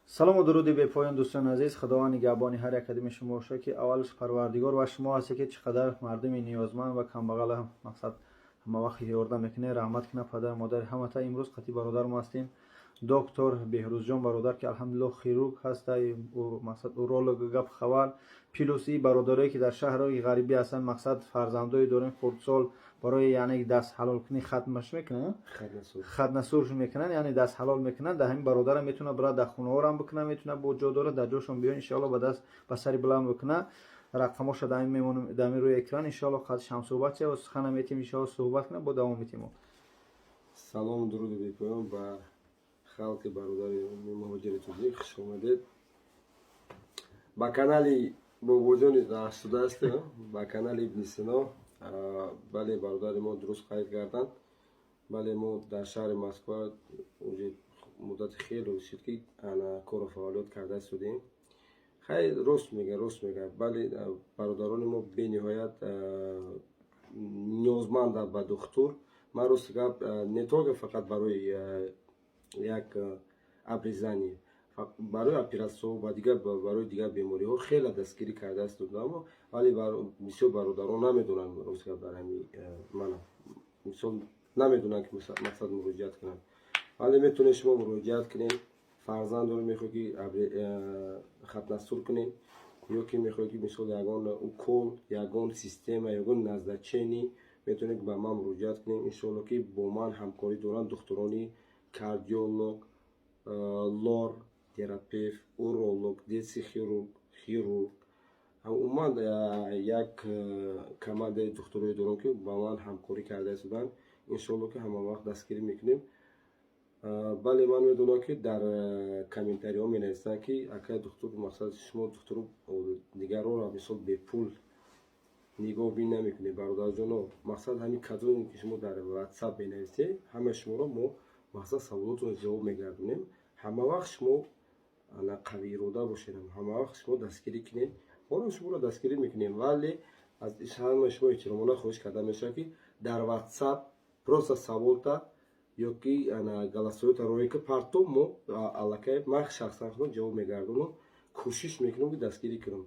Салому дуруди бепоён, дӯстони азиз. Худованд нигаҳбони ҳар як қадами шумо бошад, ки аввалаш Парвардигор ва шумо ҳасте, ки чӣ қадар мардуми ниёзманд ва камбағала, мақсад, ҳама вақт ёрдам мекунед. Раҳмат кунад падару модари ҳамата. Имрӯз қатъи бародар мо ҳастем, доктор Беҳрӯзҷон бародар, ки алҳамдулилло хирург ҳаста, мақсад, уролог, гап хабар. Плюс и бародарое, ки дар шаҳрҳои ғарибӣ ҳастанд, мақсад, фарзандое дорем хурдсол, барои, яъне, даст ҳалолкунӣ хатмаш мекунанд, хатнасурш мекунанд, яъне даст ҳалол мекунанд. Дар ҳамин бародарам метавонад бирад, дар хонаҳорам бикунад, метавонад, бо ҷо дорад, дар ҷошон биён, иншоалло, ба даст ба сари баланд бикунад. Рақамоша дар ҳамин мемонам, дар ҳамин рӯи экран. Иншоалло, қадш ҳамсӯҳбат шава, сухана метем, иншоалло, суҳбат кунад, бо давом метем. Салому дуруди бепоён ба халқи бародари муҳоҷири тоҷик. Хуш омадед ба канали Бобоҷони Ҳаштудаст, ба канали Ибни Сино. Бале, бародари мо дуруст қайд карданд. Бале, мо дар шаҳри Москва уже муддати хеле шуд, ки кору фаъолият карда истодем. Хай, рост мега, рост мега. Бале, бародарони мо бениҳоят ниёзманданд ба духтур. Ман, рости гап, не только фақат барои як обрезание, барои оператсияҳо ва дигар, барои дигар бемориҳо хеле дастгирӣ кардааст, аммо вале бисёр бародарон намедонанд, рост гап, дар ҳами мана мисол намедонанд, ки, мақсад, муроҷиат кунанд. Вале метавонед шумо муроҷиат кунед. Фарзанд доред, мехоҳед, ки хатнасур кунед, ё ки мехоҳед, ки, мисол, ягон укол, ягон система, ягон назначение, метавонед ба ман муроҷиат кунед. Иншоалло, ки бо ман ҳамкорӣ доранд духтурони кардиолог, лор терапевт, уролог, детский хирург, хирург. Умуман, як командаи духтуроe дорам, ки ба ман ҳамкорӣ карда истоданд. Иншоалло, ки ҳама вақт дастгирӣ мекунем. Бале, ман медонам, ки дар комментариҳо менависанд, ки акай духтур, мақсад, шумо духтуру дигарро, мисол, бепул нигоҳбин намекунед. Бародарҷоно, мақсад, ҳамин кадоме ки шумо дар Ватсап менависед, ҳамаи шуморо мо, мақсад, саволотонро ҷавоб мегардонем. Ҳама вақт шумо қавиирода бошед, ҳама вақт шумо дастгирӣ кунед, моро, шуморо дастгирӣ мекунем. Вале аз ҳамаи шумо эҳтиромона хоҳиш карда мешавад, ки дар Ватсап просто саволта ё ки голосовойта роҳе ки парто, мо аллакай, ман шахсан худам ҷавоб мегардонам, кӯшиш мекунам, ки дастгирӣ кунам.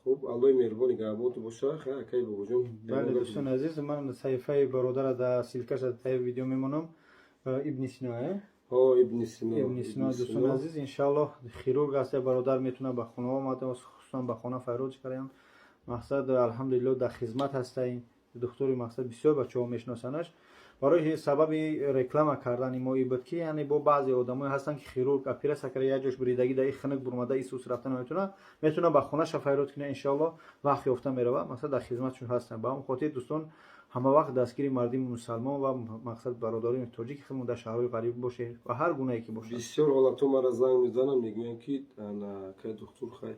Хуб, Аллоҳи меҳрубон нигаҳбонтон боша. Хай, акай Бобоҷон. Бале, дӯстони азиз, ман саҳифаи бародара дар ссылкаша таи видео мемонам. Ибни Сино, э? Ҳо, Ибни Сино. Ибни Сино. Дӯстони азиз, иншааллоҳ, хирург аст бародар, метавонад ба хона омада, хусусан ба хона файроз кардам. Мақсад, алҳамдулилло, дар хизмат ҳастаем духтури, мақсад, бисёр бачаҳо мешиносанаш. Барои сабаби реклама кардани мо ин буд, ки, яъне, бо баъзе одамое ҳастанд, ки хирург оператсия карда, як ҷош буридагӣ, дар и хунук бурмада, исус рафта наметавонад, метавонад ба хонаша файрод кунад, иншоалло, вақт ёфта меравад. Масалан, дар хизматшон ҳастанд. Ба ҳамон хотир, дӯстон, ҳама вақт дастгири мардими мусалмон ва, мақсад, бародарони тоҷики худмон дар шаҳрҳои ғариб бошед ва ҳар гунае ки бошад. Бисёр ҳолатҳо мара занг мезананд, мегӯянд, ки кай духтур. Хай,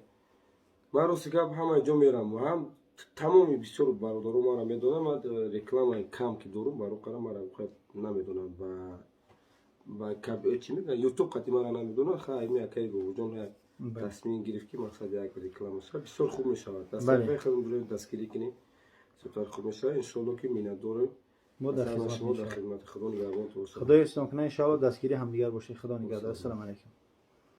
ман, рости гап, ҳамаи ҷо мерам, ҳам тамоми бисёр бародаро мара медонам. Ман рекламаи кам ки дорум, бароқара мара намедонам, ба чи мегӯянд, Ютуб қати мара намедонам. Хай, ми акаи Бобоҷон як тасмим гирифт, ки, мақсад, як реклама шавад, бисёр хуб мешавад. Дастгирӣ худам, дастгирӣ кунем, бисёртар хуб мешавад. Иншоалло, ки миннатдорем. Мо дар Шумо дар хидмати. Худо нигаҳбонтон бошад. Худои ислом кунад, иншоалло, дастгири ҳамдигар бошед. Худо нигаҳдор. Ассалому алайкум.